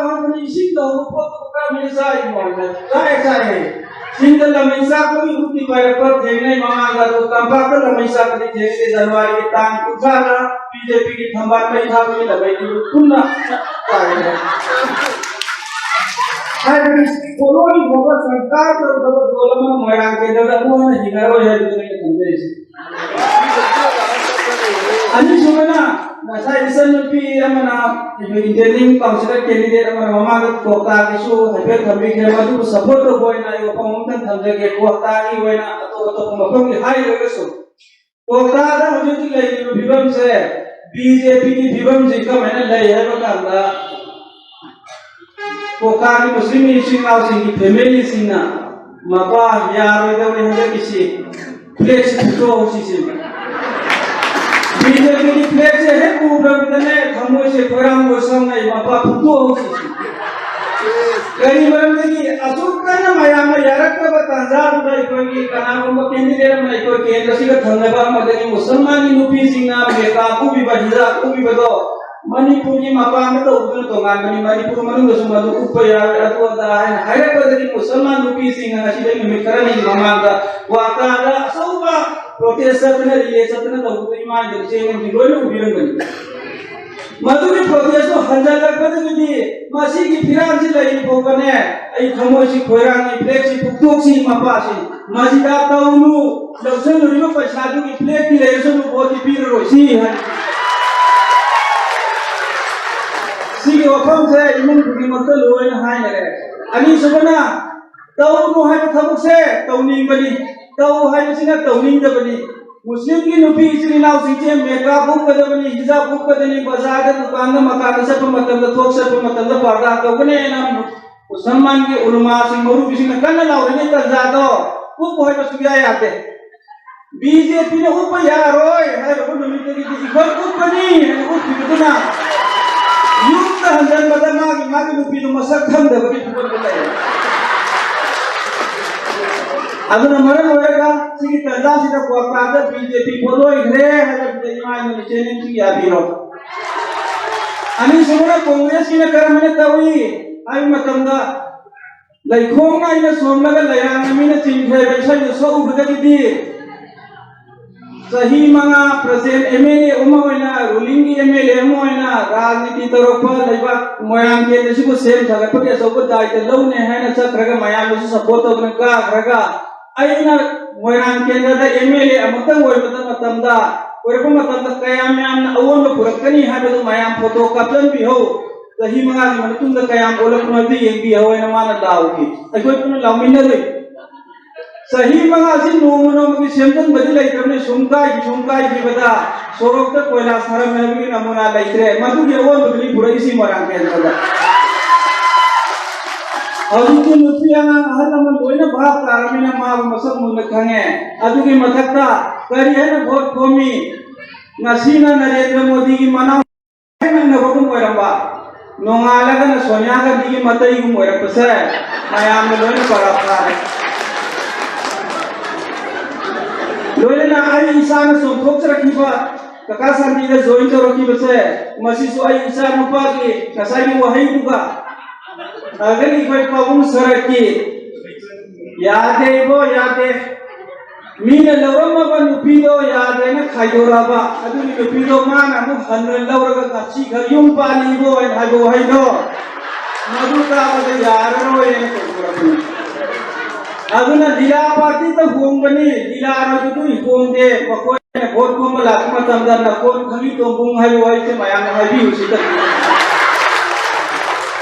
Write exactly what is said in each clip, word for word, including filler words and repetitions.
ꯍꯧꯕꯅꯤ, ꯏꯁꯤꯡ ꯇꯧꯕ ꯄꯣꯠꯇꯨ ꯀꯔꯝꯍꯥꯏꯅ ꯆꯥꯔꯤꯅꯣ ꯍꯥꯏꯅ ꯆꯥꯏ, ꯆꯥꯏ ꯍꯥꯏ꯫ ꯆꯤꯡꯗ ꯂꯝꯃꯩ ꯆꯥꯛꯄꯒꯤ ꯍꯨꯠꯇꯤ ꯄꯥꯏꯔꯛꯄ ꯊꯦꯡꯅꯩ ꯃꯃꯥꯡꯗ, ꯑꯗꯨ ꯇꯝꯄꯥꯛꯇ ꯂꯝꯃꯩ ꯆꯥꯛꯄꯗꯤ ꯊꯦꯡꯅꯗꯦ꯫ ꯖꯅꯋꯥꯔꯤꯒꯤ ꯇꯥꯡ ꯀꯨꯟꯊ꯭ꯔꯥꯗ ꯕꯤ ꯖꯦ ꯄꯤꯒꯤ ꯊꯝꯕꯥꯜ ꯃꯩ ꯊꯥꯕꯒꯤ ꯂꯝꯃꯩꯗꯨ ꯄꯨꯟꯅ ꯆꯥꯏ ꯍꯥꯏ꯫ ꯍꯥꯏꯕꯗꯤ ꯄꯣꯠꯂꯣꯏ ꯐꯥꯎꯕ ꯁꯔꯀꯥꯔ ꯇꯧꯗꯕ ꯗꯣꯜ ꯑꯃ ꯃꯣꯏꯔꯥꯡ ꯀꯦꯟꯗ꯭ꯔꯗ ꯑꯃꯨꯛ ꯍꯟꯅ ꯍꯤꯡꯉꯔꯣꯏ ꯍꯥꯏꯕꯗꯨꯅꯤ ꯑꯩꯅ ꯈꯪꯖꯔꯤꯁꯦ꯫ ꯑꯅꯤꯁꯨꯕꯅ, ꯉꯁꯥꯏ ꯏꯆꯟꯅꯨꯄꯤ ꯑꯃꯅ, ꯑꯩꯈꯣꯏ intending councillor candidate ꯑꯃꯅ ꯃꯃꯥꯡꯗ ꯀ꯭ꯋꯥꯛꯇꯥꯒꯤꯁꯨ ꯍꯥꯏꯐꯦꯠ ꯊꯝꯕꯤꯈ꯭ꯔꯦ, ꯃꯗꯨꯕꯨ support ꯇꯧꯕ ꯑꯣꯏꯅ ꯑꯩ ꯋꯥꯐꯝ ꯑꯃꯇꯪ ꯊꯝꯖꯒꯦ꯫ ꯀ꯭ꯋꯥꯛꯇꯥꯒꯤ ꯑꯣꯏꯅ ꯑꯇꯣꯞ ꯑꯇꯣꯞꯄ ꯃꯐꯝꯒꯤ ꯍꯥꯏꯔꯒꯁꯨ, ꯀ꯭ꯋꯥꯛꯇꯥꯗ ꯍꯧꯖꯤꯛ ꯍꯧꯖꯤꯛ ꯂꯩꯔꯤꯕ ꯐꯤꯕꯝꯁꯦ, ꯕꯤ ꯖꯦ ꯄꯤꯒꯤ ꯐꯤꯕꯝꯁꯤ ꯀꯃꯥꯏꯅ ꯂꯩ ꯍꯥꯏꯕ ꯀꯥꯟꯗ, ꯀ꯭ꯋꯥꯛꯇꯥꯒꯤ ꯃꯨꯁꯂꯤꯝ ꯏꯆꯤꯟ ꯏꯅꯥꯎꯁꯤꯡꯒꯤ family ꯁꯤꯡꯅ ꯃꯄꯥ ꯌꯥꯔꯣꯏꯗꯧꯔꯦ ꯍꯟꯗꯛꯀꯤꯁꯤ, flag ꯁꯤ ꯐꯨꯛꯇꯣꯛꯍꯧꯁꯤ ꯁꯤꯅꯤ꯫ ꯕꯤ ꯖꯦ ꯄꯤꯒꯤ flag ꯁꯦ ꯍꯦꯛ ꯎꯕꯗꯅꯦ ꯊꯃꯣꯏꯁꯦ ꯈꯣꯏꯔꯥꯡꯕ ꯁꯝꯅꯩ, ꯃꯄꯥ ꯐꯨꯛꯇꯣꯛꯍꯧꯁꯤ ꯁꯤꯅꯤ꯫ ꯀꯔꯤ ꯃꯔꯝꯗꯒꯤ? ꯑꯁꯨꯛ ꯀꯟꯅ ꯃꯌꯥꯝꯅ ꯌꯥꯔꯛꯇ꯭ꯔꯕ ꯇꯥꯟꯖꯥꯗꯨꯗ ꯑꯩꯈꯣꯏꯒꯤ ꯀꯅꯥꯒꯨꯝꯕ candidate ꯑꯃꯅ ꯑꯩꯈꯣꯏ ꯀꯦꯟꯗ꯭ꯔꯁꯤꯒ ꯊꯪꯅꯕ ꯑꯃꯗꯒꯤ ꯃꯨꯁꯜꯃꯥꯟꯒꯤ ꯅꯨꯄꯤꯁꯤꯡꯅ ꯃꯦꯀꯥꯞ ꯎꯞꯄꯤꯕ, ꯍꯤꯖꯥꯕ ꯎꯞꯄꯤꯕꯗꯣ ꯃꯅꯤꯄꯨꯔꯒꯤ ꯃꯄꯥꯟꯗ ꯇꯧꯕꯗꯨꯅ ꯇꯣꯉꯥꯟꯕꯅꯤ, ꯃꯅꯤꯄꯨꯔ ꯃꯅꯨꯡꯗꯁꯨ ꯃꯗꯨ ꯎꯞꯄ ꯌꯥꯔꯣꯏ, ꯑꯗꯨ ꯑꯗꯥ ꯍꯥꯏꯅ ꯍꯥꯏꯔꯛꯄꯗꯒꯤ ꯃꯨꯁꯜꯃꯥꯟ ꯅꯨꯄꯤꯁꯤꯡꯅ ꯉꯁꯤꯗꯒꯤ ꯅꯨꯃꯤꯠ ꯈꯔꯅꯤꯒꯤ ꯃꯃꯥꯡꯗ ꯀ꯭ꯋꯥꯛꯇꯥꯗ ꯑꯆꯧꯕ protest ꯆꯠꯇꯅ, relay ꯆꯠꯇꯅ ꯇꯧꯕꯗꯨ ꯏꯃꯥ ꯏꯕꯦꯟ ꯏꯆꯦ ꯏꯅꯥꯎꯁꯤꯡ ꯂꯣꯏꯅ ꯎꯕꯤꯔꯝꯒꯅꯤ꯫ ꯃꯗꯨꯒꯤ protest ꯇꯨ ꯍꯟꯖꯜꯂꯛꯄꯗꯒꯤꯗꯤ ꯃꯁꯤꯒꯤ ꯐꯤꯔꯥꯟꯁꯤ ꯂꯩꯔꯤ ꯐꯥꯎꯕꯅꯦ ꯑꯩ ꯊꯃꯣꯏꯁꯤ ꯈꯣꯏꯔꯥꯡꯉꯤ, flag ꯁꯤ ꯐꯨꯛꯇꯣꯛꯁꯤ ꯃꯄꯥꯁꯤ꯫ ꯃꯁꯤꯗ ꯇꯧꯅꯨ, ꯂꯧꯁꯤꯜꯂꯨꯔꯤꯕ ꯄꯩꯁꯥꯗꯨꯒꯤ flag ꯇꯤ ꯂꯩꯔꯁꯅꯨ, vote ꯇꯤ ꯄꯤꯔꯔꯣꯏ ꯁꯤ ꯍꯥꯏ꯫ ꯁꯤꯒꯤ ꯋꯥꯐꯝꯁꯦ ꯏꯃꯨꯡ ꯈꯨꯗꯤꯡꯃꯛꯇ ꯂꯣꯏꯅ ꯍꯥꯏꯅꯔꯦ꯫ ꯑꯅꯤꯁꯨꯕꯅ, ꯇꯧꯅꯨ ꯍꯥꯏꯕ ꯊꯕꯛꯁꯦ ꯇꯧꯅꯤꯡꯕꯅꯤ, ꯇꯧ ꯍꯥꯏꯕꯁꯤꯅ ꯇꯧꯅꯤꯡꯗꯕꯅꯤ꯫ ꯃꯨꯁꯂꯤꯝꯒꯤ ꯅꯨꯄꯤ ꯏꯆꯤꯜ ꯏꯅꯥꯎꯁꯤꯡꯁꯦ ꯃꯦꯀꯥꯞ ꯎꯞꯀꯗꯕꯅꯤ, ꯍꯤꯖꯥꯕ ꯎꯞꯀꯗꯕꯅꯤ, ꯕꯖꯥꯔꯗ, ꯗꯨꯀꯥꯟꯗ, ꯃꯀꯥꯟꯗ ꯆꯠꯄ ꯃꯇꯝꯗ, ꯊꯣꯛ ꯆꯠꯄ ꯃꯇꯝꯗ ꯄꯔꯗꯥ ꯇꯧꯒꯅꯦꯅ ꯃꯨꯁꯜꯃꯥꯟꯒꯤ ꯎꯂꯃꯥꯁꯤꯡ, ꯃꯧꯂꯨꯕꯤꯁꯤꯡꯅ ꯀꯟꯅ ꯂꯥꯎꯔꯤꯉꯩ ꯇꯥꯟꯖꯥꯗꯣ ꯎꯞꯄꯨ ꯍꯥꯏꯕ ꯁꯨꯡꯌꯥ ꯌꯥꯗꯦ꯫ ꯕꯤ ꯖꯦ ꯄꯤꯅ ꯎꯞꯄ ꯌꯥꯔꯣꯏ ꯍꯥꯏꯔꯕ ꯅꯨꯃꯤꯠꯇꯒꯤꯗꯤ ꯑꯩꯈꯣꯏ ꯎꯞꯄꯅꯤ ꯍꯥꯏꯅ ꯎꯞꯈꯤꯕꯗꯨꯅ ꯌꯨꯝꯗ ꯍꯟꯖꯟꯕꯗ ꯃꯥꯒꯤ, ꯃꯥꯒꯤ ꯅꯨꯄꯤꯗꯨ ꯃꯁꯛ ꯈꯪꯗꯕꯒꯤ ꯐꯤꯕꯝꯗ ꯂꯩꯔꯦ꯫ ꯑꯗꯨꯅ ꯃꯔꯝ ꯑꯣꯏꯔꯒ ꯁꯤꯒꯤ ꯇꯥꯟꯖꯥꯁꯤꯗ ꯀ꯭ꯋꯥꯛꯇꯥꯗ ꯕꯤ ꯖꯦ ꯄꯤ ꯄꯣꯠꯂꯣꯏꯈ꯭ꯔꯦ ꯍꯥꯏꯕꯁꯤꯗ ꯏꯃꯥ ꯏꯕꯦꯟ ꯏꯆꯦ ꯏꯅꯥꯎꯁꯤꯡ ꯌꯥꯕꯤꯔꯣ꯫ ꯑꯅꯤꯁꯨꯕꯅ ꯀꯣꯡꯒ꯭ꯔꯦꯁꯀꯤꯅ ꯀꯔꯝꯍꯥꯏꯅ ꯇꯧꯏ ꯍꯥꯏꯕ ꯃꯇꯝꯗ, ꯂꯩꯈꯣꯡ ꯅꯥꯏꯅ ꯁꯣꯝꯂꯒ ꯂꯩꯔꯥꯡꯅ ꯃꯤꯅ ꯆꯤꯡꯈ꯭ꯔꯦꯕ ꯏꯁꯩꯗꯨ ꯁꯛꯎꯕꯗꯒꯤꯗꯤ ꯆꯍꯤ ꯃꯉꯥ ꯄ꯭ꯔꯖꯦꯟ ꯑꯦꯝ ꯑꯦꯜ ꯑꯦ ꯑꯃ ꯑꯣꯏꯅ, ꯔꯨꯂꯤꯡꯒꯤ ꯑꯦꯝ ꯑꯦꯜ ꯑꯦ ꯑꯃ ꯑꯣꯏꯅ ꯔꯥꯖꯅꯤꯇꯤ ꯇꯧꯔꯛꯄ ꯂꯩꯕꯥꯛ ꯃꯣꯏꯔꯥꯡ ꯀꯦꯟꯗ꯭ꯔꯁꯤꯕꯨ ꯁꯦꯝ ꯁꯥꯒꯠꯄꯒꯤ ꯑꯆꯧꯕ ꯗꯥꯏꯇ ꯂꯧꯅꯦ ꯍꯥꯏꯅ ꯆꯠꯈ꯭ꯔꯒ ꯃꯌꯥꯝꯅꯁꯨ ꯁꯄꯣꯔꯠ ꯇꯧꯗꯨꯅ ꯀꯥꯈ꯭ꯔꯒ ꯑꯩꯅ ꯃꯣꯏꯔꯥꯡ ꯀꯦꯟꯗ꯭ꯔꯗ ꯑꯦꯝ ꯑꯦꯜ ꯑꯦ ꯑꯃꯇꯪ ꯑꯣꯏꯕꯗ ꯃꯇꯝꯗ, ꯑꯣꯏꯔꯛꯄ ꯃꯇꯝꯗ ꯀꯌꯥꯝ ꯌꯥꯝꯅ ꯑꯑꯣꯟꯕ ꯄꯨꯔꯛꯀꯅꯤ ꯍꯥꯏꯕꯗꯨ ꯃꯌꯥꯝ ꯐꯣꯇꯣ ꯀꯥꯞꯆꯟꯕꯤꯍꯧ꯫ ꯆꯍꯤ ꯃꯉꯥꯒꯤ ꯃꯇꯨꯡꯗ ꯀꯌꯥꯝ ꯑꯣꯜꯂꯛꯄꯅꯣ ꯑꯗꯨ ꯌꯦꯡꯕꯤꯍꯧ ꯍꯥꯏꯅ ꯃꯥꯅ ꯂꯥꯎꯈꯤ꯫ ꯑꯩꯈꯣꯏ ꯄꯨꯟꯅ ꯂꯥꯎꯃꯤꯟꯅꯔꯨꯏ꯫ ꯆꯍꯤ ꯃꯉꯥꯁꯤ ꯅꯣꯡꯃ ꯅꯣꯡꯃꯒꯤ ꯁꯦꯝꯖꯤꯟꯕꯗꯤ ꯂꯩꯇ꯭ꯔꯕꯅꯤ, ꯁꯨꯝ ꯀꯥꯏꯈꯤ, ꯁꯨꯝ ꯀꯥꯏꯈꯤꯕꯗ ꯁꯣꯔꯣꯛꯇ ꯀꯣꯏꯂꯥ ꯁꯥꯔꯝꯃꯦ ꯍꯥꯏꯕꯒꯤ ꯅꯃꯨꯅꯥ ꯂꯩꯇ꯭ꯔꯦ꯫ ꯃꯗꯨꯒꯤ ꯑꯑꯣꯟꯕꯗꯨꯅꯤ ꯄꯨꯔꯛꯏꯁꯤ ꯃꯣꯏꯔꯥꯡ ꯀꯦꯟꯗ꯭ꯔꯗ꯫ ꯍꯧꯖꯤꯛꯇꯤ ꯅꯨꯄꯤ ꯑꯉꯥꯡ ꯑꯍꯜ ꯂꯃꯟ ꯂꯣꯏꯅ ꯚꯥꯞ ꯇꯥꯔꯕꯅꯤꯅ ꯃꯥꯕꯨ ꯃꯁꯛ ꯃꯨꯟꯅ ꯈꯪꯉꯦ꯫ ꯑꯗꯨꯒꯤ ꯃꯊꯛꯇ ꯀꯔꯤ ꯍꯥꯏꯅ ꯚꯣꯠ ꯈꯣꯝꯃꯤ? ꯉꯁꯤꯅ ꯅꯔꯦꯟꯗ꯭ꯔ ꯃꯣꯗꯤꯒꯤ ꯃꯅꯥꯎ ꯅꯛꯅꯕꯒꯨꯝ ꯑꯣꯏꯔꯝꯕ, ꯅꯣꯡꯉꯥꯜꯂꯒꯅ ꯁꯣꯅꯤꯌꯥ ꯒꯥꯟꯙꯤꯒꯤ ꯃꯇꯩꯒꯨꯝ ꯑꯣꯏꯔꯛꯄꯁꯦ ꯃꯌꯥꯝꯅ ꯂꯣꯏꯅ ꯄꯔꯥ ꯐꯥꯔꯦ꯫ ꯂꯣꯏꯅꯅ ꯑꯩ ꯏꯁꯥꯅ ꯆꯣꯡꯊꯣꯛꯆꯔꯛꯈꯤꯕ, ꯀꯀꯥ ꯁꯥꯟꯇꯤꯗ ꯖꯣꯏꯟ ꯇꯧꯔꯛꯈꯤꯕꯁꯦ, ꯃꯁꯤꯁꯨ ꯑꯩ ꯏꯆꯥ ꯅꯨꯄꯥꯒꯤ ꯉꯁꯥꯏꯒꯤ ꯋꯥꯍꯩꯗꯨꯒ, ꯑꯗꯒꯤ ꯑꯩꯈꯣꯏ ꯄꯥꯕꯨꯡ ꯁꯔꯠꯀꯤ, "ꯌꯥꯗꯦ ꯏꯕꯣ, ꯌꯥꯗꯦ, ꯃꯤꯅ ꯂꯧꯔꯝꯃꯕ ꯅꯨꯄꯤꯗꯣ ꯌꯥꯗꯦꯅ ꯈꯥꯏꯗꯣꯔꯛꯑꯕ, ꯑꯗꯨꯒꯤ ꯅꯨꯄꯤꯗꯣ ꯃꯥꯅ ꯑꯃꯨꯛ ꯍꯟꯅ ꯂꯧꯔꯒ ꯉꯁꯤꯈꯛ ꯌꯨꯝ ꯄꯥꯜꯂꯤꯕꯣ" ꯍꯥꯏꯅ ꯍꯥꯏꯕ ꯋꯥꯍꯩꯗꯣ, ꯃꯗꯨ ꯇꯥꯕꯗ ꯌꯥꯔꯔꯣꯏꯅ ꯇꯧꯊꯣꯔꯛꯄꯅꯤ꯫ ꯑꯗꯨꯅ ꯂꯤꯂꯥ ꯄꯥꯔꯇꯤꯗ ꯍꯣꯡꯕꯅꯤ, ꯂꯤꯂꯥ ꯑꯗꯨꯗꯤ ꯍꯣꯡꯗꯦ꯫ ꯃꯈꯣꯏꯅ ꯚꯣꯠ ꯈꯣꯝꯕ ꯂꯥꯛꯄ ꯃꯇꯝꯗ ꯅꯀꯣꯟ ꯈꯪꯉꯤ ꯇꯣꯡꯕꯨꯡ ꯍꯥꯏꯕ ꯋꯥꯍꯩꯁꯦ ꯃꯌꯥꯝꯅ ꯍꯥꯏꯕꯤꯌꯨ ꯁꯤꯗ꯫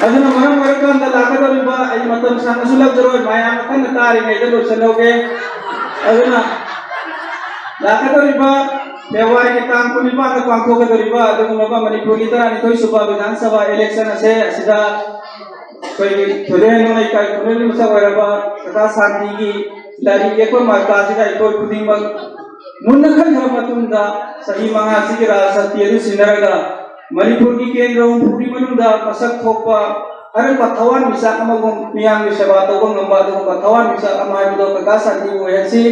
ꯑꯗꯨꯅ ꯃꯔꯝ ꯑꯣꯏꯔꯀꯥꯟꯗ ꯂꯥꯛꯀꯗꯧꯔꯤꯕ, ꯑꯩ ꯃꯇꯝ ꯁꯥꯡꯅꯁꯨ ꯂꯧꯖꯔꯣꯏ, ꯃꯌꯥꯝ ꯀꯟꯅ ꯇꯥꯔꯤꯉꯩꯗ ꯂꯣꯏꯁꯤꯜꯍꯧꯒꯦ꯫ ꯑꯗꯨꯅ ꯂꯥꯛꯀꯗꯧꯔꯤꯕ ꯐꯦꯕ꯭ꯔꯨꯋꯥꯔꯤꯒꯤ ꯇꯥꯡ ꯀꯨꯟꯅꯤꯄꯥꯟꯗ ꯄꯥꯡꯊꯣꯛꯀꯗꯧꯔꯤꯕ ꯑꯗꯨꯒꯨꯝꯂꯕ ꯃꯅꯤꯄꯨꯔꯒꯤ ꯇꯔꯥꯅꯤꯊꯣꯏ ꯁꯨꯕ ꯕꯤꯙꯥꯟ ꯁꯚꯥ ꯏꯂꯦꯛꯁꯟ ꯑꯁꯦ ꯑꯁꯤꯗ ꯑꯩꯈꯣꯏꯒꯤ ꯊꯣꯏꯗꯣꯛ ꯍꯦꯟꯗꯣꯛꯅ ꯏꯀꯥꯏ ꯈꯨꯝꯅꯕꯒꯤ ꯃꯁꯛ ꯑꯣꯏꯔꯕ ꯀꯀꯥ ꯁꯥꯟꯇꯤꯒꯤ ꯂꯥꯏꯔꯤꯛ ꯌꯦꯛꯄ ꯃꯔꯀꯥꯁꯤꯗ ꯑꯩꯈꯣꯏ ꯈꯨꯗꯤꯡꯃꯛ ꯃꯨꯟꯅ ꯈꯟꯈ꯭ꯔꯕ ꯃꯇꯨꯡꯗ ꯆꯍꯤ ꯃꯉꯥꯁꯤꯒꯤ ꯔꯥꯖ ꯁꯛꯇꯤ ꯑꯗꯨ ꯁꯤꯟꯅꯔꯒ ꯃꯅꯤꯄꯨꯔꯒꯤ ꯀꯦꯟꯗ꯭ꯔ ꯍꯨꯝꯐꯨꯒꯤ ꯃꯅꯨꯡꯗ ꯃꯁꯛ ꯊꯣꯛꯄ ꯑꯔꯝꯕ ꯊꯋꯥꯟꯃꯤꯆꯥꯛ ꯑꯃꯒꯨꯝ ꯃꯤꯌꯥꯝꯒꯤ ꯁꯦꯕꯥ ꯇꯧꯕ ꯉꯝꯕ ꯑꯗꯨꯒꯨꯝꯕ ꯊꯋꯥꯟꯃꯤꯆꯥꯛ ꯑꯃ ꯍꯥꯏꯕꯗꯣ ꯀꯀꯥ ꯁꯥꯟꯇꯤꯕꯨ ꯑꯣꯏꯍꯟꯁꯤ꯫